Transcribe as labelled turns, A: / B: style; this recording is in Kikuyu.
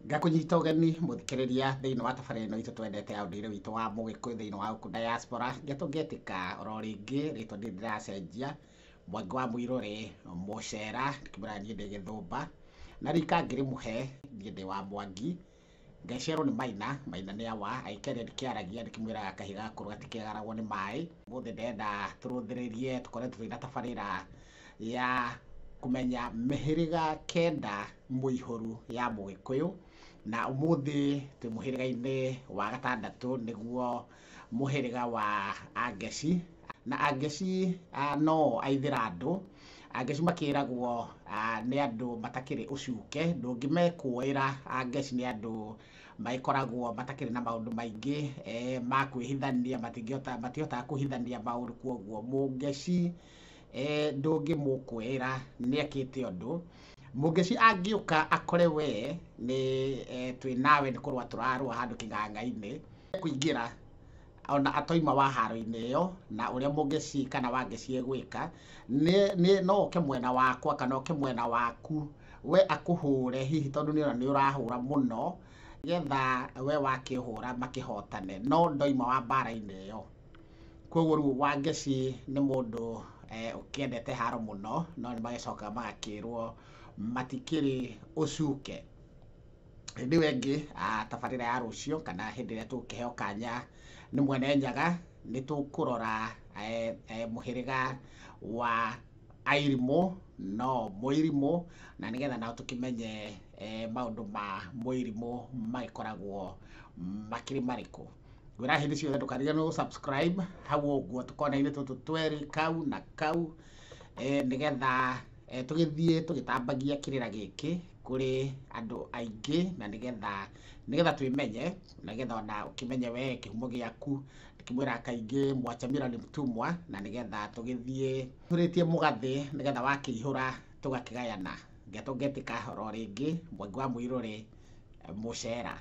A: Ngakũnyita ũgeni mũthikĩrĩria thĩinĩ wa tabarĩra ĩno itũ twendete ya ũndũire witũ wa mũgĩkũyũ thĩinĩ wa gũkũ diaspora. Ngetũngĩtĩka oro rĩngĩ rĩtwa ndirĩ ndĩracenjia, Mwangi wa Mũirũrĩ Mũcera, ndĩkĩmwĩra niĩ ndĩ Gĩthũmba na rika ngĩrĩmũhe niĩ ndĩ wa Mwangi. Ngaciarwo nĩ Maina, Maina nĩ awa, agĩkĩaria ndĩkĩaragia ndĩkĩmwĩraga kahiga gakũrũ gatikĩgaragwo nĩ maĩ. Ũmũthĩ ndĩrenda tũrũthĩrĩrie tũkoretwo twĩna tabarĩra ya kũmenya mĩhĩrĩga 9 mũihũru ya mũgĩkũyũ, na ũmũthĩ twĩ mũhĩrĩga-inĩ wa gatandatũ nĩguo mũhĩrĩga wa Angeci. Na Angeci no aithĩra andũ. Angeci makĩragwo nĩ andũ matakĩrĩ ũcuke, ndũngĩmekũĩra Angeci nĩ andũ magĩkoragwo matakĩrĩ na maũndũ maingĩ ma kwĩhithania, matihotaga kũhithania maũndũ, koguo mũngeci ndũngĩmũkwĩra nĩ ekĩte ũndũ. Mũngeci angĩũka akore we nĩ twĩ nawe nĩ kũrũa tũrarũa handũ kĩng'ang'a-inĩ, kũingĩra ona atoima wa haro-inĩ ĩyo, na ũrĩa mũngeci kana wangeci egwĩka nĩ no oke mwena wakwa kana oke mwena waku, we akũhũre hihi tondũ nĩ ona nĩ ũrahũra mũno, getha we wakĩhũra makĩhotane, no ndoima wa mbara-inĩ ĩyo. Koguo rĩu Wangeci nĩ mũndũ ũkĩendete haro mũno, no nĩ magĩcokaga magakĩrwo matikĩrĩ ũcuke. Hĩndĩ ĩyo ĩngĩ tabarĩra ya rũciũ kana hĩndĩ ĩrĩa tũgũkĩheo kanya nĩ Mwene Nyaga, nĩ tũkũrora mũhĩrĩga wa Airimũ, no Mũirimũ, na nĩgetha nao tũkĩmenye maũndũ ma Mũirimũ magĩkoragwo makĩrĩ marĩkũ. Ngwĩra hĩndĩ ciothe ndũkariganĩrwo gũ subscribe hau ũguo, tũkona-inĩ tũtũ twerĩ kau na kau, nĩgetha tũgĩthiĩ tũgĩtambagia kĩrĩra gĩkĩ kũrĩ andũ aingĩ, na nĩgetha twĩmenye, na nĩgetha ona ũkĩmenye we kĩhumo gĩaku. Ndĩkĩmwĩraga kaingĩ Mwachamira nĩ mtumwa, na nĩgetha tũgĩthiĩ tũrĩtie mũgathĩ, nĩgetha wakĩihũra tũgakĩgayana. Ngetũngetĩka oro rĩngĩ, Mwangi wa Mũirũrĩ Mũcera.